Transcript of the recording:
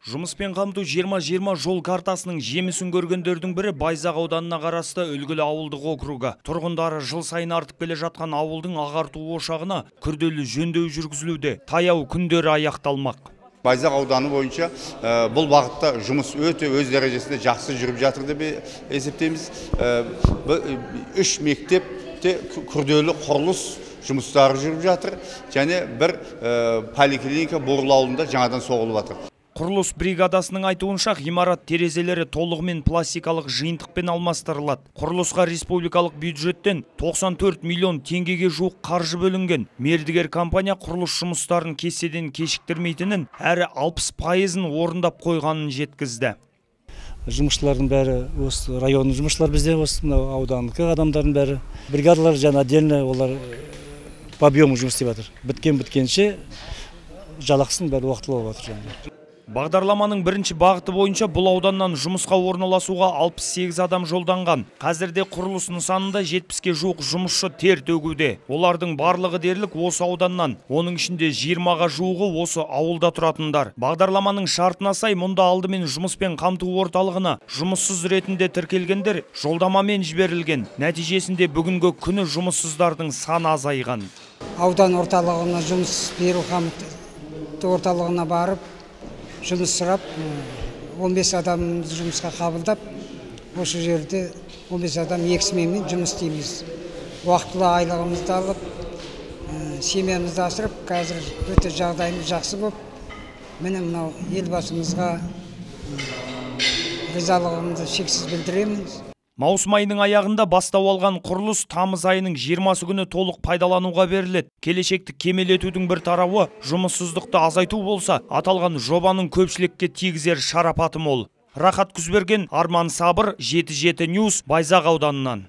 Жұмыспен қамту 20-20 жол картасының жемісін көргендердің бірі Байзақ ауданына қарасты Үлгілі ауылдық округі. Тұрғындары жыл сайын артып келе жатқан ауылдың ағарту ошағына күрделі жөндеу жүргізілуде. Таяу күндері аяқталмақ. Байзақ ауданы бойынша бұл бағытта жұмыс өте өз дәрежесінде жақсы жүріп жатыр деп есептейміз. 3 мектепте күрделі құрылыс жұмыстары жүріп жатыр және бір поликлиника Бурлы ауылында жаңадан соғылып жатыр. Құрылыс бригадасының айтуынша, ғимарат терезелері толығымен пластикалық жиынтықпен алмастырылады. Құрылысқа республикалық бюджеттен 94 миллион теңгеге жуық қаржы бөлінген. Мердігер компания құрылыс жұмыстарын кестеден кешіктірмейтінін, әрі 60%-ын орындап қойғанын жеткізді. Жұмысшылардың бәрі осы районның жұмысшылар, бізде осы мынау аудандық адамдардың бәрі. Бригадалар жаңа отдельно, олар по объему жұмыс істеп жатыр. Біткен-біткенше жалақысын бәрі уақытылы алып жатыр жаңағы. Бағдарламаның бірінші бағыты бойынша бұл ауданнан жұмысқа орналасуға 68 адам жолданған. Қазірде құрылыс нысанында 70-ке жуық жұмысшы тер төгуде. Олардың барлығы дерлік осы ауданнан. Оның ішінде 20-ға жуығы осы ауылда тұратындар. Бағдарламаның шартына сай мұнда алдымен жұмыспен қамту орталығына жұмыссыз ретінде тіркелгендер жолдамамен жіберілген. Нәтижесінде бүгінгі күні жұмыссыздардың саны азайған. Аудан орталығына жұмыс беру қамту орталығына барып жұмыс сұрап, 15 адамды жұмысқа қабылдап, осы жерде 15 адам екі сменмен жұмыс істейміз. Уақытылы айлығымызды алып, семьямызды асырап, қазір өте жағдайымыз жақсы болып, міне мынау елбасымызға ризалығымызды шексіз білдіремін. Маусым айының аяғында бастау алған құрылыс тамыз айының 20 күні толық пайдалануға беріледі. Келешекті кемелетудің бір тарауы жұмыссыздықты азайту болса, аталған жобаның көпшілікке тигізер шарапаты мол. Рахат Күзберген, Арман Сабыр, 77 News, Байзақ ауданынан.